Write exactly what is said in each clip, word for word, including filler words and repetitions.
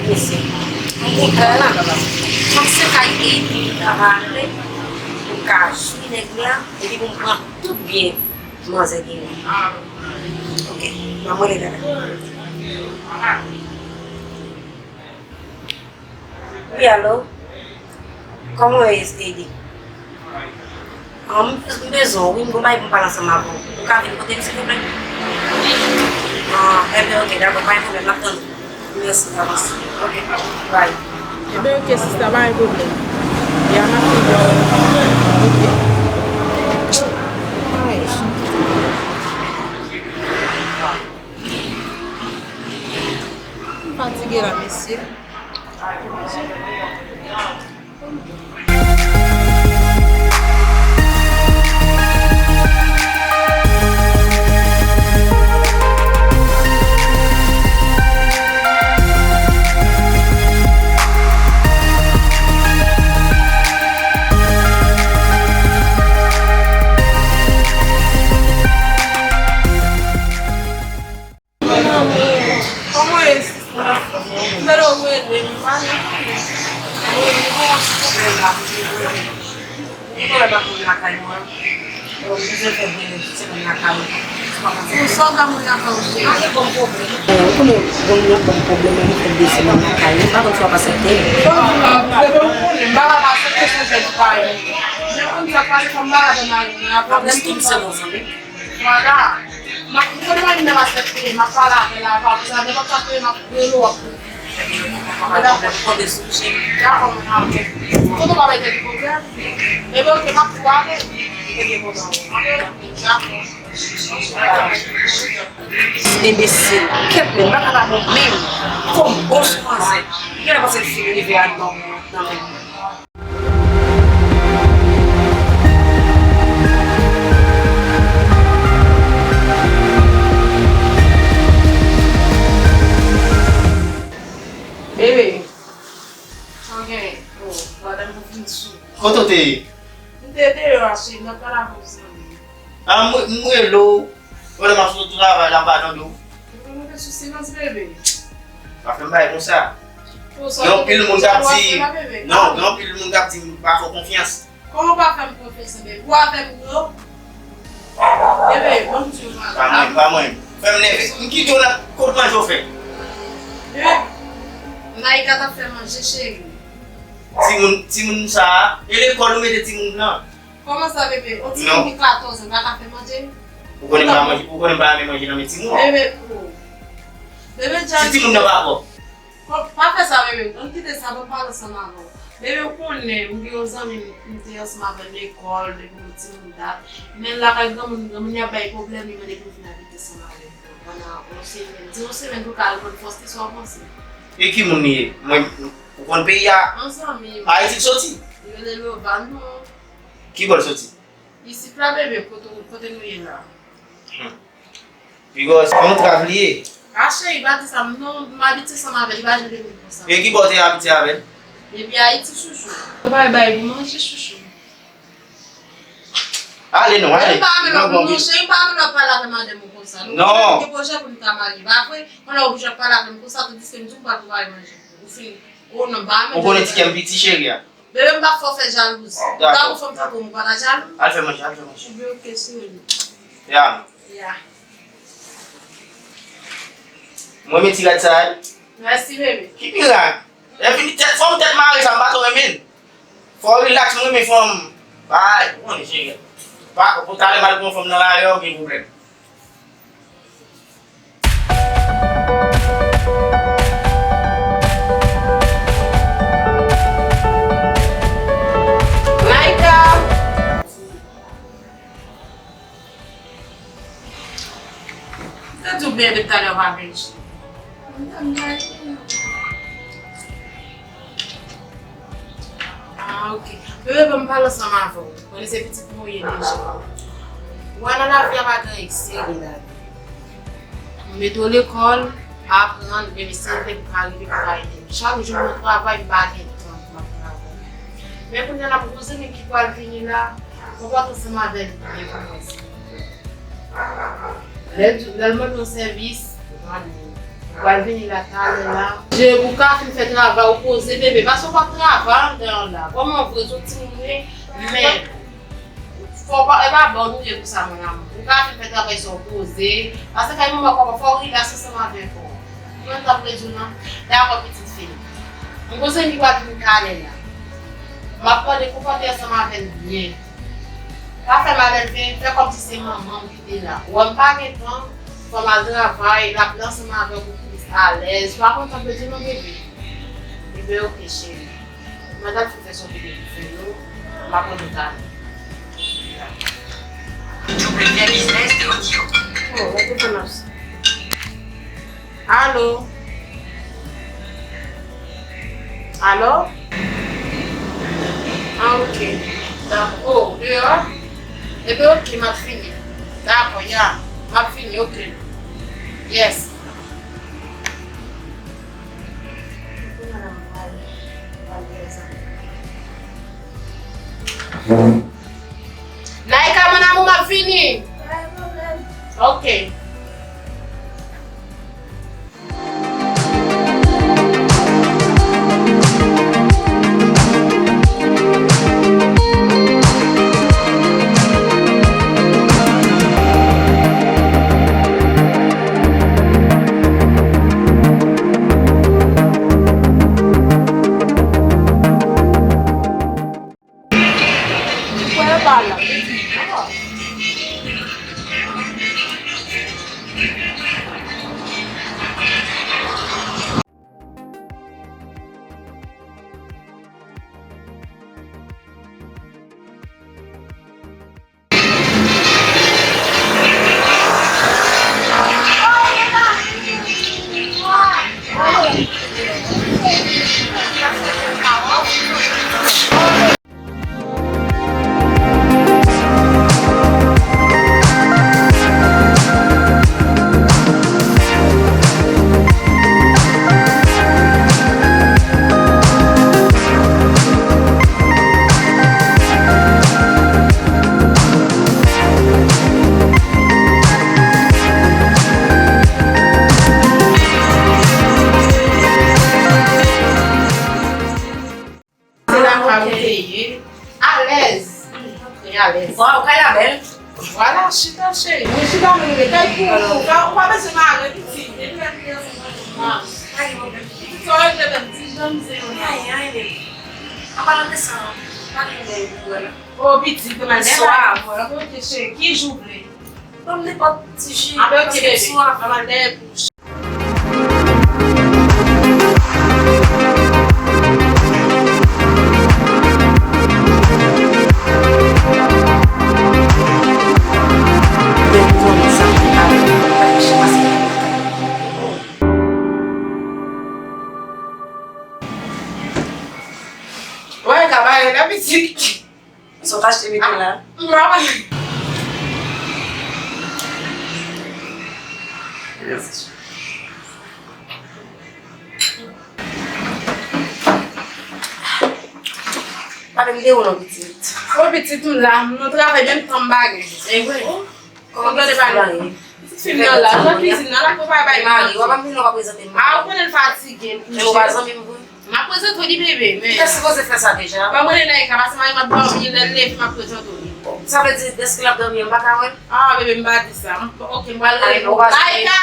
Mesye, m konprann la. Fòk se kay Edi m ta pale pou m ka jwi nèg la, epi pou m pran tout byen manzè genyen. Ok, m ap rele Dada. Wi, alo? Kòman w ye, Edi? Ah, m, m bezwen w, wi, m gon bagay pou m pale ansanm avè w. Ou ka vin kote m, silvouplè? Ah, enben, ok, dakò, pa gen pwoblèm, m ap tann ou. Mèsi davans. Ok, bye. Enben, ok, sista, pa gen pwoblèm. Ya, m ap tann ou. Ok. Ay. M fatige la, mesye. Kòman w ye, sista? M ta dwe rele m, m pa nan fanmi. Wi, m gen yon ti pwoblèm la. M gen pwoblèm ak moun lakay mwen. Bon, m bezwen fè de semèn lakay ou. Pou sa w gen moun lakay ou, cheri? Pa gen gwo pwoblèm. Ou konnen, bon, nou gen pwoblèm, nou fè de semèn lakay ou. M pa konn si w ap aksepte. Bon, m pa konnen, m pa ka aksepte se jèn pa yo. Men konn sa k pase, fò m pale avè mari m. Pwoblèm ki m se bon zanmi. Vwala. M ap, m konnen mwen menm aksepte, m ap pale avè l avan, apre sa, nenpòt sa k rive, m ap rele w, w ap konn. Dakò. Dakò, mwen, ok. Kote w pa bay tèt ou pwoblèm? Ebyen, ok, m ap tou ale. Ok, dakò. Enbesil, kèt men, m pa ka pa bon menm. Fò m bon sou manzè. Genlè panse l fin rive a nan, nan men m. Bebe. Ok. Oh, madanm pou fin sou. Kote w te ye? M te deyò a, cheri, m t ap pale avè yon zanmi. Ah, m, m rele w. Pandan m ap sot travay la, m pa tande w. Ou te moute sou silans, bebe. Pa fè m bagay konsa. Gen anpil moun k ap di, non, gen anpil moun k ap di m pa fè w konfyans. Kòman w pa fè m konfyans, bebe? Ou avè m, non? Bebe, ban m di w yon bagay. Pa mwen, pa mwen. Fè m nève. M kite w nan kot manje w fè. Bebe, Naïka t ap fè manje, cheri. Timoun, timoun sa a, e lekòl ou mete timoun nan? Kòman sa, bebe? Yon timoun ki katòz an pa ka fè manje? Ou konnen m pa manje, ou konnen m pa renmen manje nan men timoun. Bebe, oh. Bebe, si timoun nan pa pwòp. Kò, pa fè sa, bebe. Ann kite sa, ban m pale ansanm avè w. Bebe, ou konnen, m gen yon zanmi m, m te ansanm avè l lekòl, depi nou timoun dat. Men l lakay granmoun, granmoun y ap bay pwoblèm, li mande pou m vin abite ansanm avè l. Pandan yon semèn, di yon semèn pou l ka reprann fòs li, sa w panse? E ki moun li ye? Mwen, ou konn peyi a? Yon zanmi m. Ayiti l soti? Li rele Lovano. Ki bò l soti? Isit la, bebe, kote, kote nou ye la. Hmm. Piga, se yon trav li ye. A, cheri, pa di sa, m non, m abitye ansanm avè l, li pa janm vin konsa. E ki bò w te abitye avè l? Depi Ayiti, chouchou. Ou pa bay pou manje, chouchou. Ale non, ale. M pa renmen lè w, non, cheri, m pa renmen lè w ap pale avè madanm ou konsa. Nou gen pwojè pou nou ta marye, pa vre? Pandan w oblije ap pale avè m konsa, tandiske m di w m pral prepare manje pou ou. Ou fin, oh non, m pa renmen. Ou konnen ti kè m piti, cheri a. Bebe, m p ap fè w fè jalouzi. Dakò. Ou ta pou fè m foto m, ou pa ta jalou? Al fè manje, al fè manje. Ebyen, ok, cheri. Ya. Ya. Mwen, men ti rad sa a, wi. Mèsi, bebe. Ki mirak? Lè fini tèt fanm, tèt mare sa, m pa twò renmen l. Fò w rilaks, mwen renmen fanm. Bay, ou konnen, cheri. Pa, pou talè m al pran fanm nan lari a, ou gen pwoblèm. Naïka! Te di w byen depi talè w pa vin. Ah, ok. Bebe, ban m pale ansanm avè w. Konnen se pitit mwen w ye deja. Ou wè nan lavi a pa gen eksè nan lavi. M mete w lekòl, aprann, envesti nan tèt pou ka rive pou ka ede m. Chak jou mwen travay, m pa gen tan pou m ap travay. Men kounye a la, m gon zanmi ki pral vini la, konpòte w ansanm avè l byen pou mwen, silvouplè. Lè l, lè l mande w sèvis, ou mande l. Pral vini la talè la. Je, ou ka fin fè travay ou poze bebe, paske w p ap travay anndan an la. Kòman w vre sou timoun wi, men fò w pa, e pa bòn ou ye pou sa, mon amour. Ou ka fin fè travay sa w poze, paske kay manman kòman fò w rilaks ansanm avèk ou. Mwen t ap redi w non. Dakò, pitit fi m. M gon zanmi ki pral vin talè la. M ap mande konpòte ansanm avè l byen. Pa fè malelve, fè kòmsi se manman w ki te la. Ou wè m pa gen tan, fò m al travay, l ap la ansanm avèk ou pou plis alèz. Pa pran tan pèdi non, bebe. Bebe, oke, cheri. Mwen t ap fin fè sa w te gen pou fè yo, m ap mande w talè. Double V Business de Audio. Oh, mwen te fè m ap Alo? Alo? Ah, ok. Dakò. Oh, deyò? Ebyen, ok, m ap fini. Dakò, ya. M ap fini, ok. Yes. Naïka, mon amour, m ap vini. Ok. Kwè yo pa la. Se la pa ou te ye. Alèz. Antre alèz. Waw, kay la bèl. Vwala, chita, cheri. Wi, chita, mwen rete. Kay pou ou. Ou pa bezwen mare, pitit. Depi lè nou te ansanm, pa gen pwoblèm. Sa w regle menm, ti jan mizè yo la. Ay, ay, men. An palan de sa, pa gen lè pou wè la. O, pitit, mwen dèyè la. Bonswa. Ok, cheri, ki jou w vle? Ban m nenpòt ti ji, paske m swaf. Ban m dèyè bouch. Wè, ka bare la, pitit. Sa w t achte mete la? M pa wè. Pale m de ou non, pitit. O, pitit, m la. M nan travay, menm tan m pa gen. E vre. Kòman pitit la ye? Pitit fi m nan la, nan kizin nan, l ap prepare bay manje. Mari, w ap ap vin, w ap prezante m. A, ou konnen l fatige, l kouje. Men ou pa zanmi m vre? M ap prezante w li, bebe, men. Ou te sipoze fè sa deja. Ban m rele Naïka, paske mari m ap dòmi, lè l leve, m ap prezante w li. Sa vle di, dèske l ap dòmi an, m pa ka wè l? A, bebe, m pa di sa. M, ok, m pral rele nou. Naïka!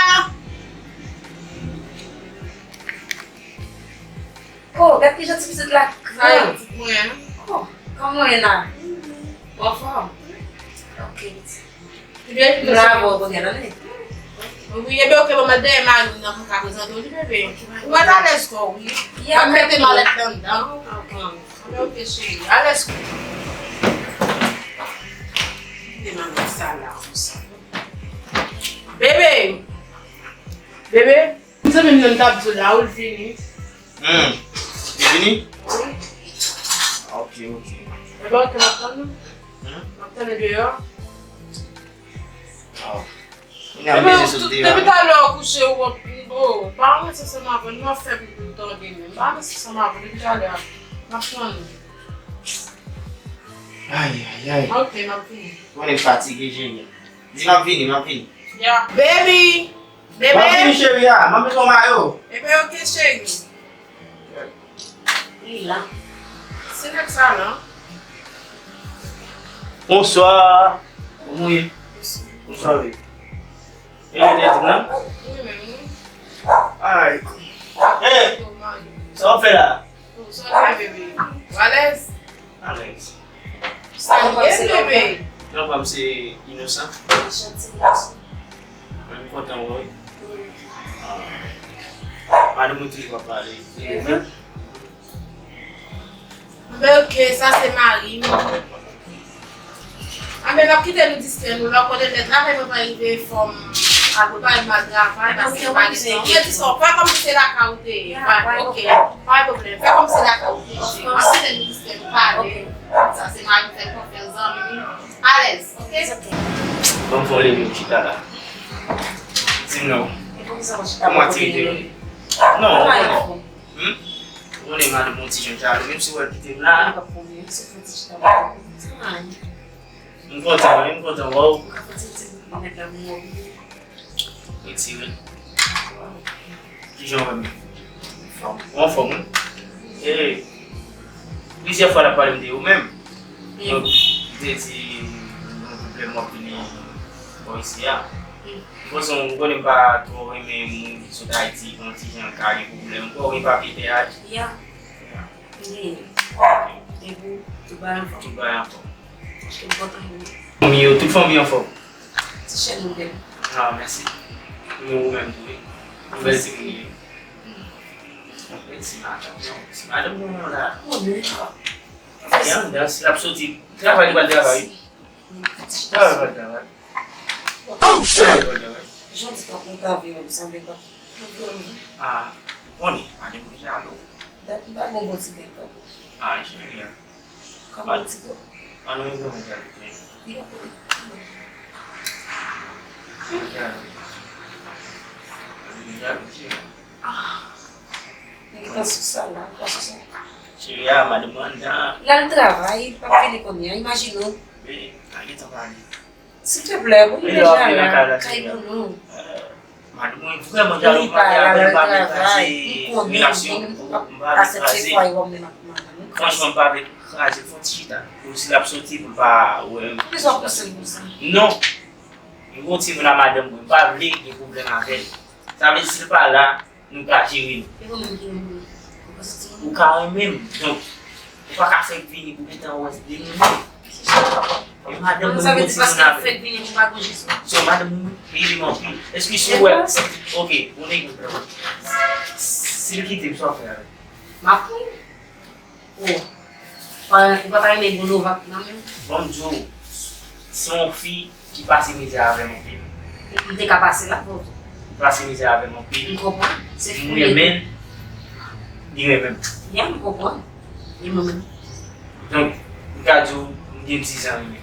Oh, gad kijan ti pitit la gran. Sa e pitit mwen an. Oh, kòman w ye la? Ou anfòm? Ok, pitit. Ebyen, m la avè w, bò gad, ale. Wi, ebyen, ok, bon, mwen dèyè mari m nan pou m ka prezante w li, bebe. Ou mèt alèz kò w, wi. M ap mete malèt la anndan. Ebyen, ok, cheri. Alèz kò w. Mete malèt sa la, konsa. Bebe! Bebe! Mezanmi, m nan m t ap di w la, ou l vini. Hmm. Li vini? Wi. Ok, ok. Ebyen, ok, m ap tann ou. Hmm? M ap tann ou deyò. Oh. Ebyen, depi talè w kouche, ou, ou pa ranse ansanm avè m, ou ap fè m tande menm. M pa ranse ansanm avè w depi talè a. M ap tann ou. Ay, ay, ay. Ok, m ap vini. Mwen fatige, cheri. Di m ap vini, m ap vini. Yeah. Baby! Bebe! M ap vini, cheri a. M ap met yon mayo. Bebe, ok, cheri. Li la. Se nèg sa, non? Bonswa. Kòman w ye? Bonswa, wi. E, ou te di m nan? Wi, menm, wi. Ay. E, sa w ap fè la? Bonswa, bebe. Ou alèz? Alèz. Sa l ye, bebe? Non, pa m se Inosan. Anchante, Inosan. Mwen, m kontan wè w, wi. Ah. Madanm mwen toujou ap pale. Mhm. Anben, ok, sa se mari m. Anben, n ap kite nou distrè nou la, ou konnen nèt la, men mwen pa rive fò m al prepare m al travay, paske m pa gen tan. Mwen di sa, fè kòmsi se lakay ou te ye. Ok, pa gen pwoblèm. Fè kòmsi se lakay ou te ye. M ap kite nou distrè nou pale. Sa se mari m, fè l konfyans, zanmi m. Alèz, ok? Ban m fè yon leve m chita la. Di m non. Kòman aktivite yo ye? Non, ou konnen. Hmm? Ou konnen madanm mwen ti jan jalou, menm si w wè l kite m la. M kontan, wi, m kontan wè w. Retire. Kijan w wè m? Ou anfòm, wi. E, plizyè fwa l ap pale m de ou menm. Donk, li te di, yon pwoblèm w ap vini bò isi a. M panse, ou konnen m pa twò renmen moun ki sot Ayiti, yon ti jan ka gen pwoblèm. Ou gen papye tè a? Ya. Ya. Li, epi, tout bagay anfòm. Tout bagay anfòm. Paske m kontan, wi. Fanmi yo, tout fanmi anfòm. Ti chèn ou bèl. Ah, mèsi. Men ou menm tou, wi. Ou bèl timoun, wi. Bèl ti madanm, non. Ti madanm nou la. Mwen menm. Li anndan, si l ap soti travay, li pral travay. Travay, pral travay. Oh, shit! Travay, pral travay. Jan di tankou w ta vle wè m sanble pa. Ah, ou konnen, madanm mwen jalou. Dat m pa gen bon ti bèl tankou. Ah, cheri a. Kòman ti kò? An nou yon granmoun jalou, cheri. Li pa konnen. Jalou. Jalou, cheri. Ah. Li gentan sou sa la, li pa sou sa. Cheri a, madanm mwen anndan. L al travay, li p ap vini kounye a, imajine w. Men, pa gentan pale. Silteplè, pou nou deja la, kay pou nou. Madanm mwen vrèman jalou, m pa vle kraze relasyon, m pa vle kraze. Franchman, m pa vle kraze, fè yon ti chita. Pou si l ap soti, pou l pa wè m. Poukisa w pouse l konsa? Non. M gon timoun a madanm mwen, m pa vle gen pwoblèm avè l. Sa vle di si l pa la, nou ka jere nou. E ou menm ki renmen l? Ou ka soti renmen l? Ou ka renmen m. Donk, ou pa ka fè l vini pou gentan wè de nou menm. E madanm mwen, sa vle di paske l fèk vini pou pa gon jis ou? So, madanm mwen, li renmen m anpil. Eskize m, wè. Ok, ou nèg. Si l kite m, sa w ap fè avè l? M ap pran l. Oh. Pa, ou pa ta renmen gwo lovak nan men w? Ban m di w, se yon fi ki pase mizè avè m anpil. M te ka pase la, bon. Li pase mizè avè m anpil. M konprann. Se fou. M renmen l, li renmen m. Ya, m konprann. Li renmen m. Donk, m ka di w, m gen dizan renmen.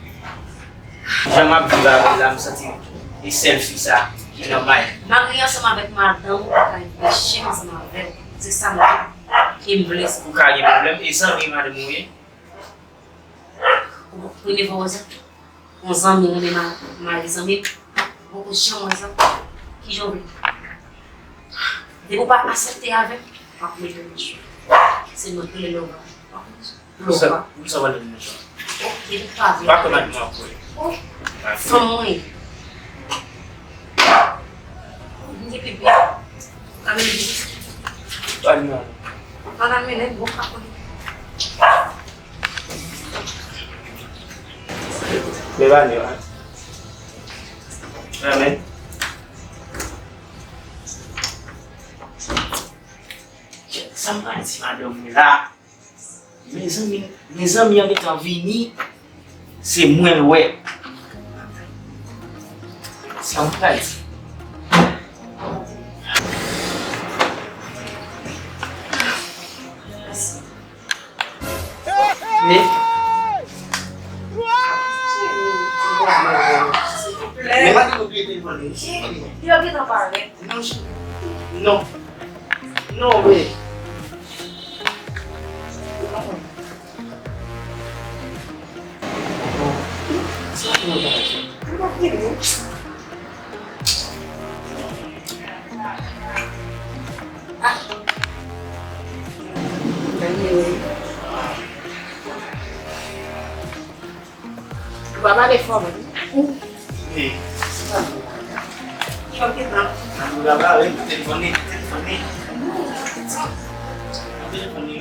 Jan m ap viv avè l la, m santi e sèl fi sa ki nan may. Mari ansanm avèk madanm ou pa ka anpeche m ansanm avè w. Se sa m vle. E m vle sa. Ou ka gen pwoblèm, e zanmi madanm ou ye? Ou premye fwa w wè sa? Yon zanmi renmen ma-, mari zanmi l? Ou poko janm wè sa? Kijan w vle? Depi w pa aksepte avè m, m ap mete w nan cho. Se mwen ki rele Lova. Poukisa, poukisa w pa leve nan cho? Oh, depi w pa vle. M pa kwè madanm mwen ap kwè. Oh, fanm mwen. Depi byen. Ka mennen byen. Pa di non. Pa ka mennen, bon, pa konnen. Men pa di non. Amen. Sa m pral di madanm mwen la. Mezanmi, mezanmi an gentan vini, se mwen l wè. Sa m pral di. Men, men pa gen oubli telefòn li. Yo gentan parèt. Non, cheri. Non. Non, men. Sa pou mwen pa fè. Mwen pa fini. Ou pa pale fò, mwen. Wi. Ok, nan. Nan, ou la pale, telefòn li, telefòn li. Telefòn li.